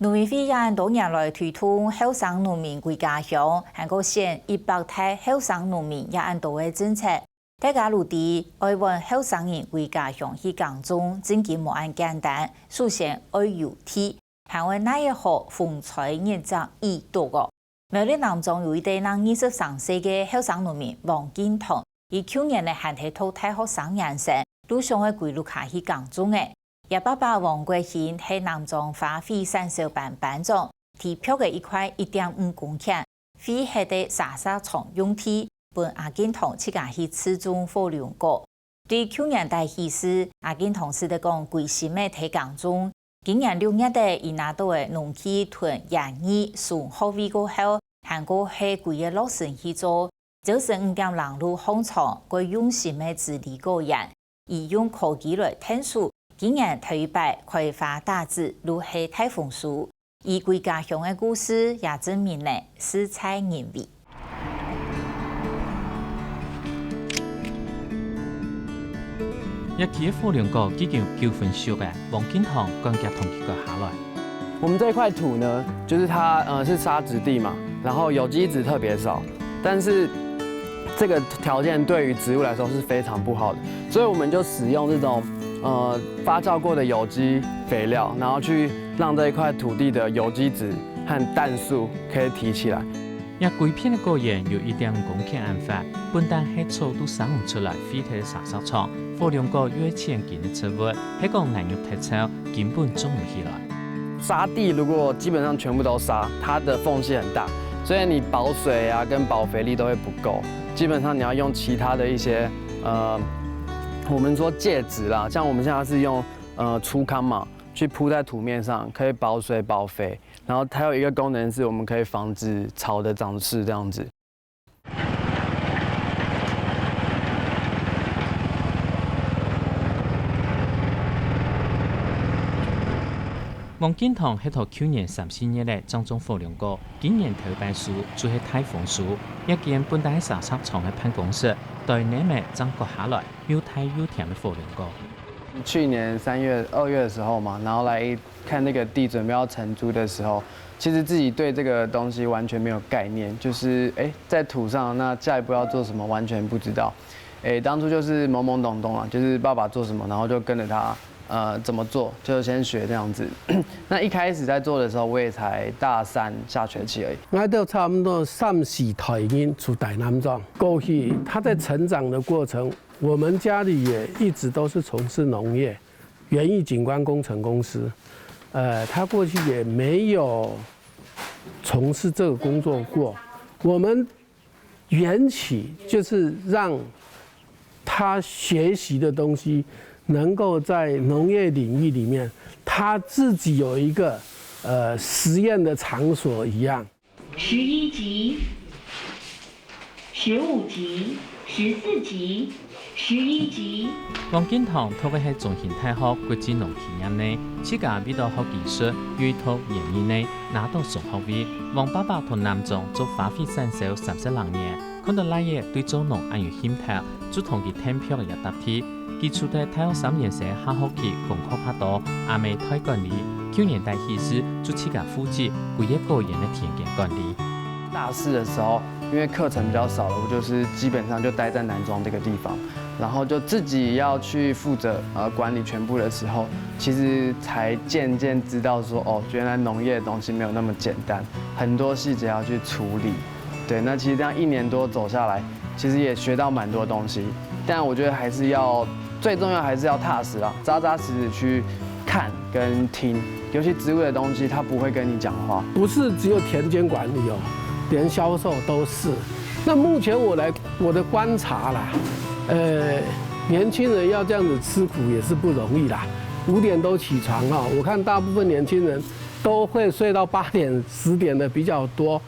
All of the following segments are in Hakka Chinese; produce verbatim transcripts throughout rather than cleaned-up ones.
農委會也恁多年來推動後生農民歸家鄉，還過選一百大後生農民也恁多个政策。大家都知，愛換後生人歸家鄉去耕種，正經無恁簡單，首先愛有地，還愛哪位好風吹日照雨都哦。苗栗南庄有一個正二十三歲个後生農民黃敬堂，佢舊年呢還係讀大學三年生，就想愛歸屋下去耕種个。 厥爸爸黃國興係南庄花卉產銷班班長，地皮个一塊一點五公頃，劃忒个沙石場用地，分阿敬堂自家去試種火龍果。對舊年底起勢，阿敬堂試著講歸心个在耕種。今年六月底，佢拿著个農具同園藝雙學位過後，還過係歸个落身去做，朝晨五點零就䟘床，過用心个治理果園。 佢用科技來𢯭手，今年頭一擺開花打籽就係大豐收。佢歸家鄉个故事也證明了事在人為。這期个火龍果已經有九分熟了，黃敬堂趕遽同佢割下來。我們這塊土呢，就是它呃是沙質地嘛，然後有機質特別少，但是這個條件對於植物來說是非常不好的，所以我們就使用這種呃發酵過的有機肥料，然後去讓這一塊土地的有機質和氮素可以提起來。這歸片个果園有一點五公頃恁闊，本旦係草都生毋出來，劃忒沙石場，火龍果又係千斤个植物，係講泥肉忒臭，根本種毋起來。沙地如果基本上全部都沙，它的縫隙很大，所以你保水啊跟保肥力都會不夠。基本上你要用其他的一些呃，我們說介質啦，像我們現在是用呃粗糠嘛，去鋪在土面上，可以保水保肥。然後還有一個功能是我們可以防止草的長勢這樣子。 黃敬堂係到舊年三四月个正種火龍果，今年頭擺收就係大豐收。這間本旦係沙石場个辦公室，袋泥仔正割下來，又大又甜个火龍果。去年三月、二月的時候嘛，然後來看那個地準備要承租的時候，其實自己對這個東西完全沒有概念，就是欸，在土上，那下一步要做什麼完全不知道。欸，當初就是懵懵懂懂啊，就是爸爸做什麼，然後就跟著他，呃，怎麼做，就先學這樣子。那一開始在做的時候，我也才大三下學期而已。𠊎兜差不多三四代人住大南庄，過去他在成長的過程，我們家裡也一直都是從事農業，園藝景觀工程公司。呃，他過去也沒有從事這個工作過。我們緣起就是讓他學習的東西能夠在農業領域裡面，他自己有一個呃實驗的場所一樣。十一級、十五級、十四級、十一級。黃敬堂讀个係中興大學國際農企業系，自家為著學技術，又讀園藝系，拿著雙學位。黃爸爸在南庄做花卉產銷三十零年， 看著倈仔對做農恁有興頭，就同佢𢯭手也搭地。佢除忒大學三年生下學期功課較多，阿姆代管理，舊年底起勢就自家負責歸個果園个田間管理。大四的時候，因為課程比較少了，我就是基本上就待在南庄這個地方，然後就自己要去負責呃管理全部的時候，其實才漸漸知道說，哦，原來農業的東西沒有那麼簡單，很多細節要去處理。 對，那其實這樣一年多走下來，其實也學到蠻多東西。但我覺得還是要，最重要還是要踏實啦，扎扎實實去看跟聽，尤其植物的東西，它不會跟你講話。不是只有田間管理哦，連銷售都是。那目前我來，我的觀察啦，呃，年輕人要這樣子吃苦也是不容易啦。五點多起床哦，我看大部分年輕人都會睡到八點、十點的比較多。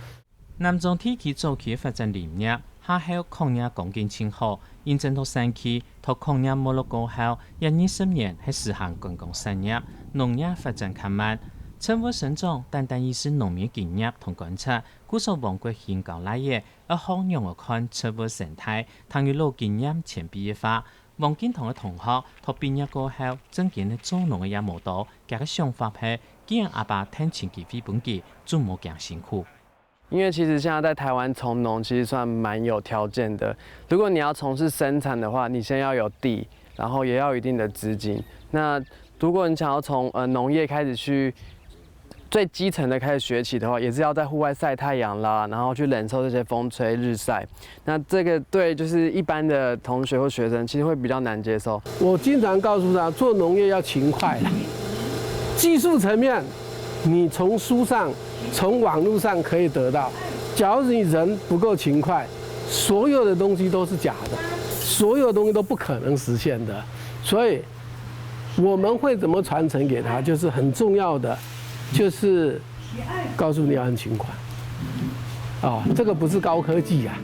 南庄地區早期个發展林業，下後礦業光景盡好，因爭到產期，到礦業沒落過後，這二十年係實行觀光產業，農業發展較慢。植物生長單單依賴農民經驗同觀察，故所黃國興教倈仔愛學仰仔看植物生態，聽有老經驗前輩个話。黃敬堂个同學，讀畢業過後，正經个做農个也無多，厥个想法係既然阿爸趁錢機會分佢，就無驚辛苦。因為其實現在在台灣從農其實算蠻有條件的。如果你要從事生產的話，你先要有地，然後也要有一定的資金。那如果你想要從，呃，農業開始去，最基層的開始學起的話，也是要在戶外曬太陽啦，然後去忍受這些風吹日曬。那這個對就是一般的同學或學生，其實會比較難接受。我經常告訴他，做農業要勤快啦。技術層面，你從書上、從網路上可以得到。假如你人不夠勤快，所有的東西都是假的，所有的東西都不可能實現的。所以我們會怎麼傳承給他，就是很重要的，就是告訴你要很勤快。啊，這個不是高科技啊。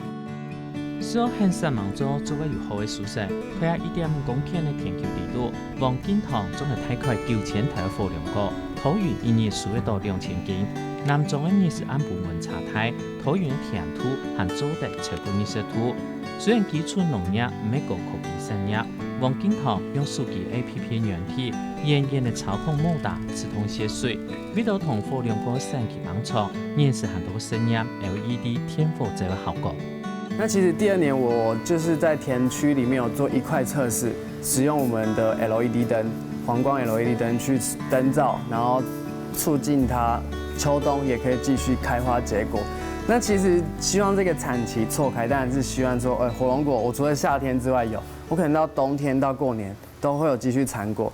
所以，現時吂做做个有好个收成，開啊一點五公頃个田坵裡肚，黃敬堂種了大概九千頭火龍果，土坵一日收得到兩千斤。南庄个日食暗晡門差大，土坵个甜度還做得超過日食度。雖然基礎農業毋係高科技產業，黃敬堂用手機A P P軟體，遠遠个操控摩打自動洩水，為了同火龍果產期幫助，現時還在試驗L E D電火節个效果。那其實第二年我就是在田區裡面有做一塊測試，使用我們的L E D燈，黃光L E D燈去燈照，然後促進它秋冬也可以繼續開花結果。那其實希望這個產期錯開，當然是希望說，呃，火龍果我除了夏天之外有，我可能到冬天到過年都會有繼續產果。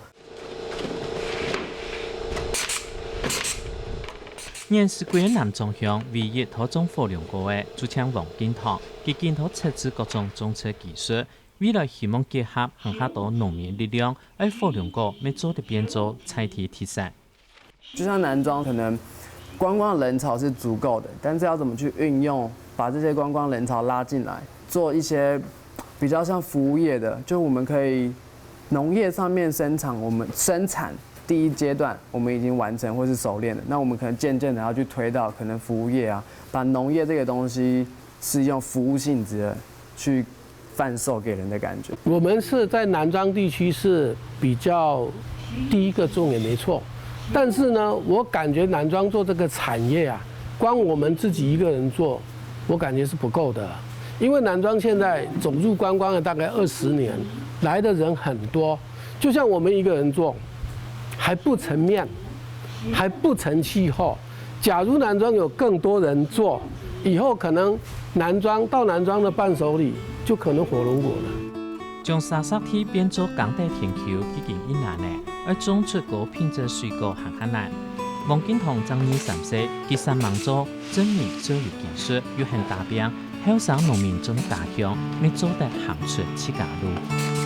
現時歸个南庄鄉唯一在種火龍果个，就淨黃敬堂，佢緊在測試各種種植技術，未來希望結合還較多農民力量，愛火龍果乜做得變做在地特產。就像南庄可能觀光人潮是足夠的，但是要怎麼去運用，把這些觀光人潮拉進來，做一些比較像服務業的，就我們可以農業上面生產，我們生產第一階段我們已經完成或是熟練了，那我們可能漸漸的要去推到可能服務業啊，把農業這個東西是用服務性質的去販售給人的感覺。我們是在南庄地區是比較第一個種也沒錯，但是呢，我感覺南庄做這個產業啊，光我們自己一個人做，我感覺是不夠的。因為南庄現在走入觀光的大概二十年，來的人很多，就像我們一個人做，還不成面，還不成氣候。假如南庄有更多人做，以後可能南庄，到南庄的伴手禮就可能火龍果了。將沙石地變做耕地田坵已經已難了，愛種出高品質水果還較難。黃敬堂正二三歲，佢煞猛做，證明只要有技術，有肯打拚，後生農民做个家鄉，乜做得行出自家路。